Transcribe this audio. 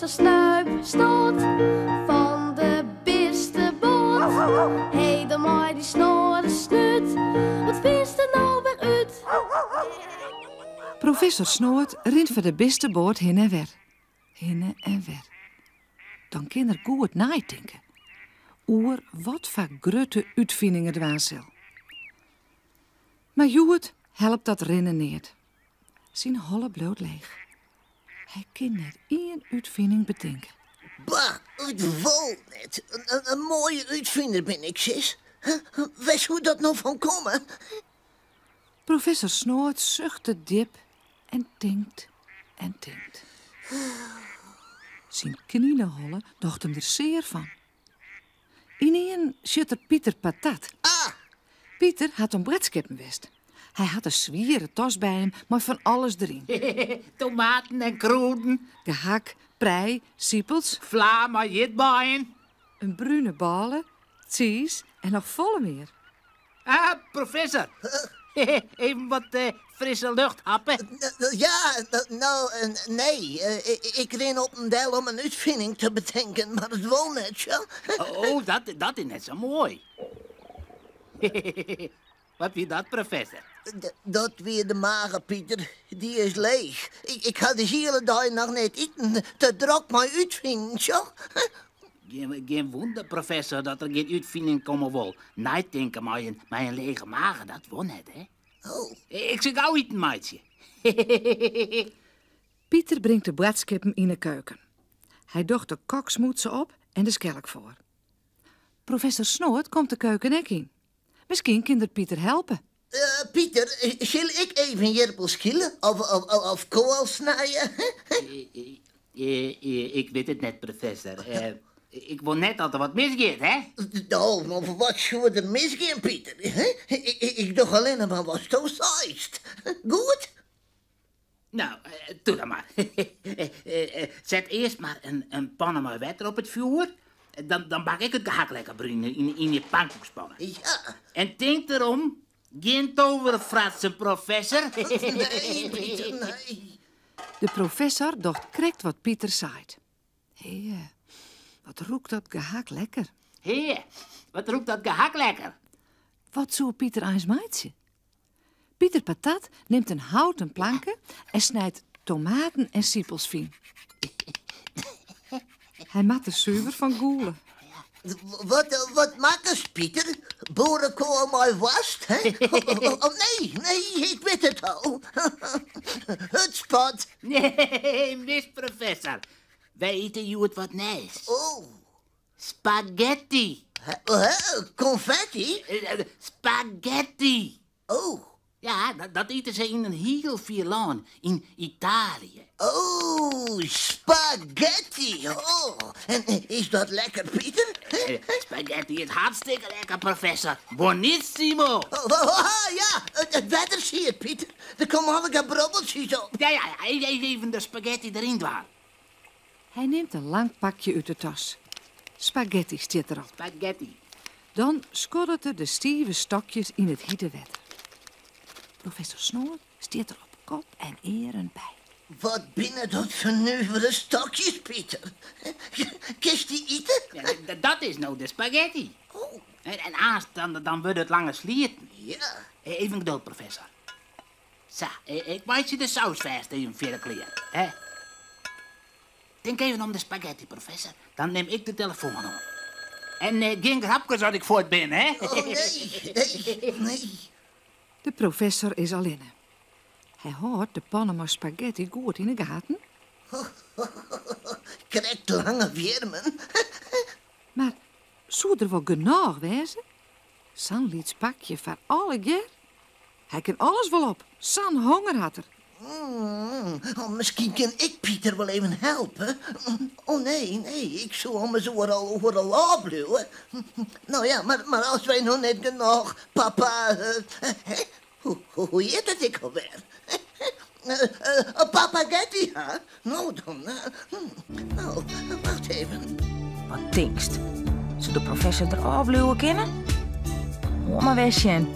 Professor Snuip Snot fan de bisteboat. Hé, dan mei dy snorre snút, wat fynst der no wer út? Professor Snoad rint foar de bisteboat hinne en wer, hinne en wer. Dan kin er goed neitinke oer wat foar grutte útfining er dwaan sil. Mar hjoed helpt dat rinnen neat. Syn holle bliuwt leech. Hy kin net ien útfining betinke. Bah, it wol net. In moaie útfiner bin ik, sis. Wêr soe dat no fan komme? Professor Snoad suchtet djip en tinkt en tinkt. Syn knineholle docht him der sear fan. Ynienen sjocht er Pieter Patat. Ah! Pieter hat om boadskippen west. Hy hat in swiere tas by him mei fan alles deryn. Tomaten en krûden. Gehak, prei, sipels. Fla mei jitbeien. In brune bôle, tsiis en noch folle mear. Ah, professor. Even wat frisse lucht happe. Ja, no, nee. Ik rin op en del om in útfining te betinken, mar it wol net, sjo. Oh, dat, dat is net sa moai. Wat wie dat, professor? Dat wie de mage, Pieter. Dy is leech. Ik ha de hiele dei noch net iten. Te drok mei útfinen, sjo. Gjin wûnder, professor, dat der gjin útfining komme wol. Neitinke mei in, mei in lege mage, dat wol net, hè? Oh. Ik sil gau iten meitsje. Pieter bringt de boadskippen yn 'e keuken. Hy docht de koksmûtse op en de skelk foar. Professor Snoad komt de keuken ek yn. Miskien kin er Pieter helpe. Pieter, sil ik even jirpels skile of koal snije? Ik wit it net, professor. Ik wol net dat der wat misgiet, hè? No, mar wat soe der misgean, Pieter? Ik doch allinnich mar watsto seist. Goed? No, doe dan mar. Set earst mar in panne mei wetter op it fjoer. Dan, dan bak ik it gehak lekker brún yn 'e pankoekspanne. Ja. En tink derom, gjin toverfratsen, professor. Nee, Pieter, nee. De professor docht krekt wat Pieter seit. Hea, wat rûkt dat gehak lekker. Hea, wat rûkt dat gehak lekker. Wat soe Pieter eins meitsje? Pieter Patat nimt in houten planke en snijt tomaten en sipels fyn. Hy moat der suver fan gûle. Wat, wat makkest, Pieter? Boerekoal mei woarst, hè? Oh, nee, nee, ik wit it al. Hutspot. Nee, mis, professor. Wy ite hjoed wat nijs. Oh. Spaghetti. Konfetti? Spaghetti. Oh. Ja, dat ite se yn in hiel fier lân, yn Italië. Oh, spaghetti. Oh. En is dat lekker, Pieter? Spaghetti is hartstikke lekker, professor. Buonissimo. Oh, oh, oh, ja, it wetter siet, Pieter. Der komme allegear brobbeltsjes op. Ja, ja, even de spaghetti deryn dwaan. Hy nimt in lang pakje út de tas. Spaghetti stiet derop. Spaghetti. Dan skoddet er de stive stokjes yn it hite wetter. Professor Snoad stiet der op kop en earen by. Wat binne dat foar nuvere stokjes, Pieter? Kinst dy ite? Ja, dat is no de spaghetti. Oh. En aanst dan, dan wurde it lange slierten. Ja. Even geduld, professor. Sa, ik meitsje de saus fêst even fierder klear. Hè? Tink even om de spaghetti, professor. Dan nim ik de telefoan oan. En eh, gjin grapkes as ik fuort bin, hè? Oh, nee, nee, nee. De professor is allinne. Hy hâldt de panne mei spaghetti goed yn 'e gaten. Krekt lange wjirmen. Mar soe der wol genôch wêze? Sa'n lyts pakje foar allegear? Hy kin alles wol op, sa'n honger hat er. Mm, oh, miskien kin ik Pieter wol even helpe. Oh nee, nee, ik soe ommers oeral oeral ôfbliuwe. No ja, mar, mar as wy no net genôch papa... Uh, hoe, hoe hjit it ek alwer? Uh, papaghetti ha? No dan, no, wacht even. Wat tinkst? Soe de professor der ôfbliuwe kinne? Moat mar wer sjen.